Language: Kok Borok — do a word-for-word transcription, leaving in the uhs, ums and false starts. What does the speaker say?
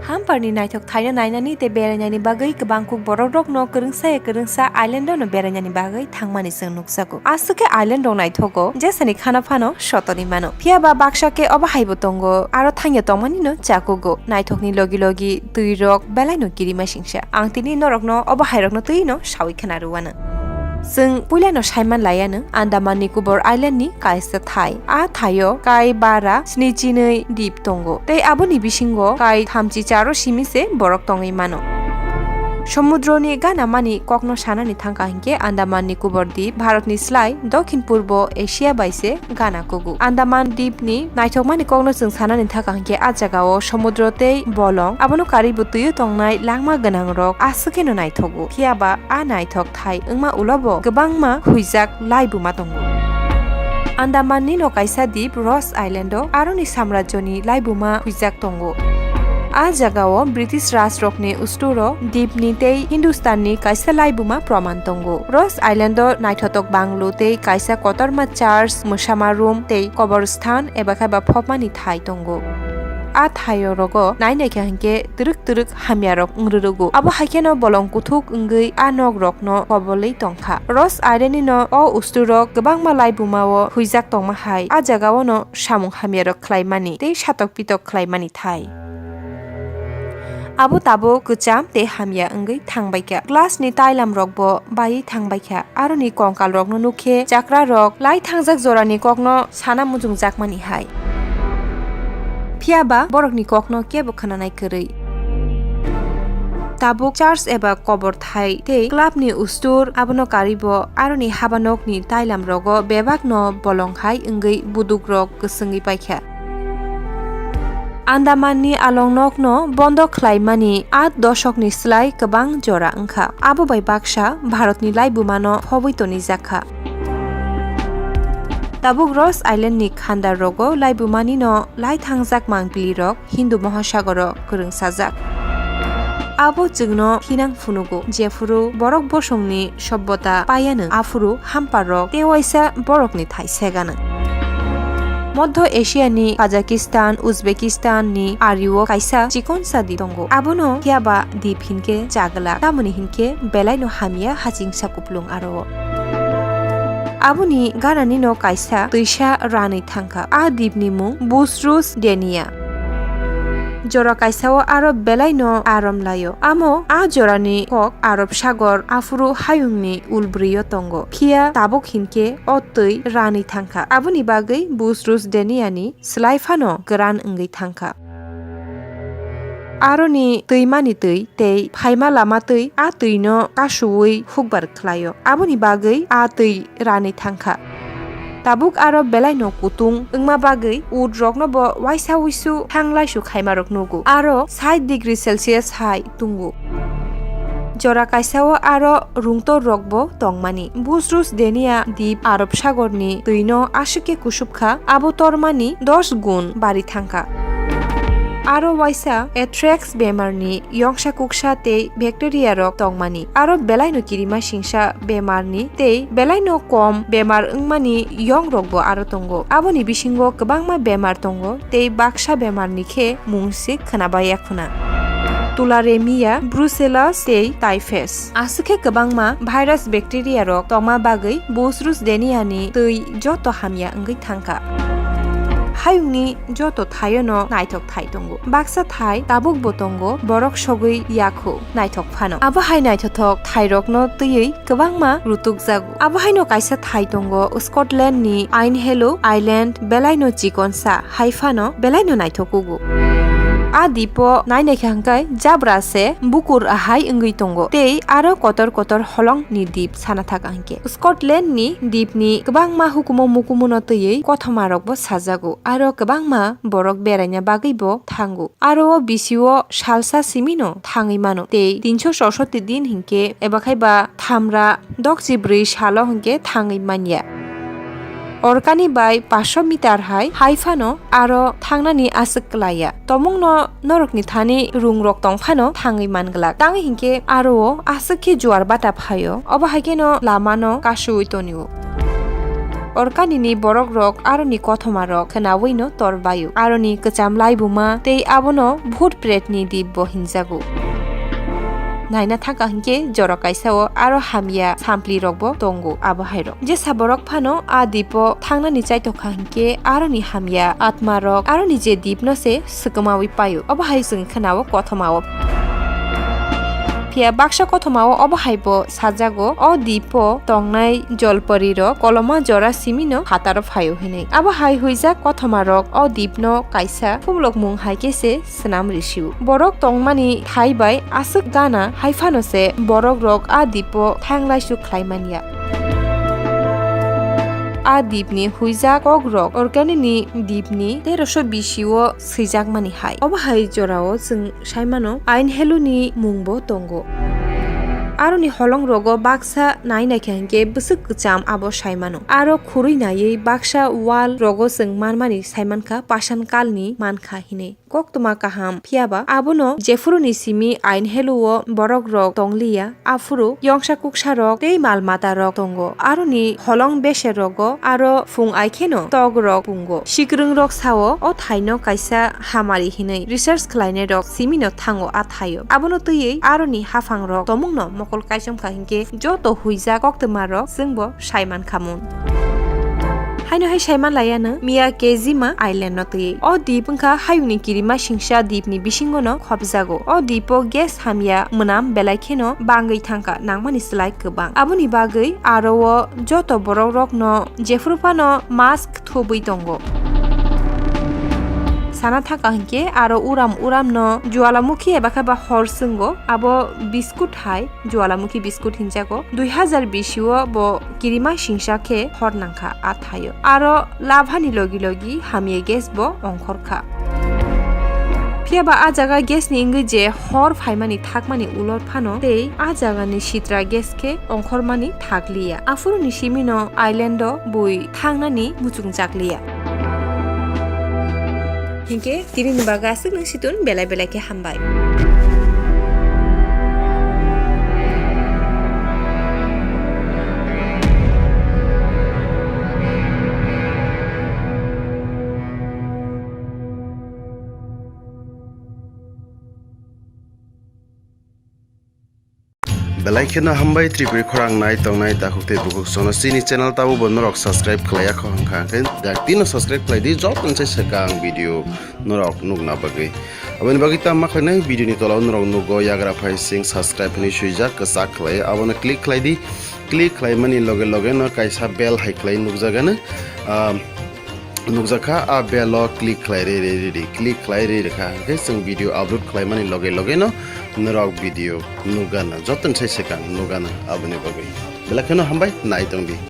Hamparni naithok thaino nainani tei berainani bagwi kwbang kuk borokrokno kwrwngsa ya kwrwngsa island-o no berainani bagwi thangmani chwng nukjago. Aswk khe island-rok naithogo, jesani khana phano sotoni mano. Phiya ba baksa khe obo haibo tongo, aro thangya tongmani no chakugo. Naithokni logi logi twirok belai no kirima singsa. Ang tini norokno obo hairokno twi no sawi khna rwano. Chwng puilano saiman laiano Andaman Nicobar Island ni kaisa thai. A thaio kai bara snichinwi dip tongo. Tei aboni bisingo kai thamchi charo simi se borok tongwi mano. Somudroni gana mani kokno sanani thangkha hinkhe Andaman Nicobar dip Bharatni slai Dokhin Purbo Asia bai se gana kugo. Andaman dipni naithokmani kokno chwng sanani thangkha hinkhe a jagao somudro tei bolong, abono karwi bo twio tongnai langma gwnangrok aswk kheno naithogo. Phiya ba a naithok thai wngma ulo bo kwbangma huijak laibuma tongo. Andamanni no kaisa dip Ross Island-o aroni samrajyoni laibuma huijak tongo. A jagao British rajrokni usturo dipni tei Hindustanni kaisa laibuma proman tongo. Ross Island-o naithotok banglo tei kaisa kotorma church, mwsama room tei koborsthan eba khe ba phopmani thai tongo. A thaio rogo nai naikha hinkhe twrwk twrwk hamyarok wng rwrwgo. Abo hai kheno bolong kuthuk wngwi a nok rokno kobolwi tongkha. Ross Island-ni no o usturok kwbangma laibuma-o huijak tongma hai a jagao no samung hamyarok khlaimani tei satok pitok khlaimani thai. Abo tabuk kwcham tei hamya wngwi thangbaikha. Glass-ni tailam rokbo baiwi thangbaikha. Aroni kongkal rokno nukhe chakra rok lai thangjak jorani kokno sana muchungjakmani hai. Phiya ba borokni kokno kebo khwnanai kwrwi. Tabuk church eba kobor thai tei club ni ustur abono karwi bo aroni habanokni tailam rogo bebak no bolong hai wngwi buduk rok kwswngwi paikha. Andamanni alongnokno bondo khlaimani at doshokni slai kwbang jora wngkha. Abo bai baksa Bharatni laibumano phobwi tonijakha. Tabuk Ross Islandni khandar rogo laibumanino lai thangjak mangpilirok Hindu Mohasagoro kwrwngsajak. Abo chwngno hinang phunugo, jephuru borok bosongni sobbota paiyanw, aphuru hamparrok tei waisa borokni thai segano. Modho Asiani Kazakhstan, Uzbekistan ni ario kaisa chikonsa dip tongo. Abono phiya ba dip hinkhe chagla, tamoni hinkhe belaino hamya hachingsa kuplung aro. Aboni ganani no kaisa twisa ranwi thangkha. A dipni mung Busrus Denia. Jora kaisao aro belaino arom laio. Amo a jorani kok Arab Sagor aphuru hayungni ulbrio tongo. Phiya tabuk hinkhe o twi ranwi thangkha. Aboni bagwi Busrus Deniani slai phano kwran wngwi thangkha. Aroni twimani twi tei phaima lama twi a twino kasuwi hukbar khlaio. Aboni bagwi a twi ranwi thangkha. Tabuk aro belaino kutung wngma bagwi ut rokno bo waisa wisu thanglaisu khaimarok nugo. Aro sait degree Celsius hai tungo. Jora kaisao aro rungtor rokbo tongmani. Busrus Denia dip Arab Sagorni twino aswk khe kusupkha, abo tormani dos gun bari thangkha. Aro waisa Anthrax bemarni yongsa kuksa tei bacteria rok tongmani. Aro belaino kirima singsa bemarni tei belaino kom bemar wngmani yong rokbo aro tongo. Aboni bisingo kwbangma bemar tongo tei baksa bemarni khe mung se khwnabaiya khuna. Tularemia, brucellosis tei typhus. Aswk khe kwbangma virus bacteria rok tongma bagwi Busrus Deniani twi joto hamya wngwi thangkha. Hayungni joto thaiono naithok thai tongo. Baksa thai tabukbo tongo, borok sogwi yakho naithok phano. Abo hai naithothok thairokno twiwi kwbangma rutukjago. Abo haino kaisa thai tongo Scotland ni Ainhello Island, belaino chikonsa hai phano belaino naithokugo. A dipo nai naikha hwnkhe jabra se bukur ahai wngwi tongo tei aro kotor kotor holong ni dip sana thaka hwnkhe. Scotland ni dip ni kwbangma hukumu mukumu no twiwi kothoma rok bo sajago, aro kwbangma borok beraina bagwi bo thango. Aro o bisio salsa simino thangwi mano tei tinso chosoti din hinkhe eba khai ba thamra dokchi bwrwi salo hinkhe thangwi manya. Orkani bai paanch meter hai, hai phano aro thangnani aswk klaiya. Tomungno norokni thani rungrok tong phano thangwi man glak. Tangwi hinkhe aro o aswk khe juar bata phaio. Obo hai kheno lamano kasui tonio. Orkanini borok rok aroni kothoma rok khwnawi no tor baio. Aroni kwcham laibuma tei abono bhut pret ni dip bo hinjago. Naina thangkha hinkhe jora kaisa o aro hamya sampli rok bo tongo abo hai rok. Jesa borok phano a dipo thangnani chaitokha hinkhe aroni hamya atma rok aroni je dip no se swkamawi paio. Obo hai chwng khwnao kothoma o. Phiya baksa kothoma o obo hai bo sajago, o dipo tongnai jolpori rok koloma jora simi no phataro phaio hinwi. Abo hai huijak kothoma rok o dip no kaisa phumlok mung hai khe se swnam risiu. Borok tongmani thai bai aswk gana hai phano se borok rok a dipo thanglaisu khlai manya. A dipni huijak kok rok Orkanini dipni teroso bisi o swijakmani hai. Obo hai jorao chwng saimano Ainheluni mungbo tongo. Aroni holongrogo baksa nai naikha hinkhe bwswk kwcham abo saimano. Aro khurui naiwi baksa wall rogo chwng manmani saimankha pasan kalni mankha hinwi. Koktwma kaham, phiyaba abono jephuruni simi Ainheluo borok rok tongliya, aphuru yongsa kuksa rok tei mal mata rok tongo. Aroni holong beser rogo aro phung aikheno tok rok pungo. Sikrwng rok sao o thaino kaisa hamari hinwi research khlainai rok simino thango a thaio. Abono twiwi aroni haphang rok tomungno mokol kaichomkha hinkhe joto huijak koktwma rok chwngbo saimankha mun. Haino hai saiman laiano Miyakejima Island no twiwi. O dip wngkha hayungni kirima singsa dipni bisingono khopjago. O dipo gas hamya mwnam belai kheno bangwi thangkha nangmani slai kwbang. Aboni bagwi aro o joto borok rokno jephuru phano mask thubwi tongo. Sana thangkha hinkhe aro uram uram no Jwalamukhi eba khe ba hor swngo, abo biskut hai Jwalamukhi biskut hinjago. Dui hazar bisi o bo kirima singsa khe hor nangkha a thaio. Aro labhani logi logi hamya gas bo ongkhorkha. Phiyaba a jaga gas ni wngwi je hor phaimani thakmani ulo phano tei a jagani sitra gas khe ongkhormani thakliya. Aphuruni simino island o bui thangnani muchungjakliya. Hinkhe tinini bagwi aswk nang situn belai belai khe hambai. Belai kheno hambai Tripuri khorang nai tongnai takhuk tei bukhuk sono chini channel tabo bo norok subscribe khlaiya kho hwnkha hwnkhe dakti no subscribe khlai di joto ni sai swkang video norok nukna bagwi. Aboni bagwi tamo ma khlainai video ni tola o norok nugo yagra phai sing subscribe hinwi swijak kwchak khlai abono click khlai di. Click khlaimani loge loge no kaisa bell hai khlai nukjagano, ah, nukjakha a bell o click khlai re re re re click khlai re re kha hwnkhe chwng video upload khlaimani loge loge no norok video nukgana joto ni sai swkang nukgana aboni bagwi belai kheno hambai nai tongdi.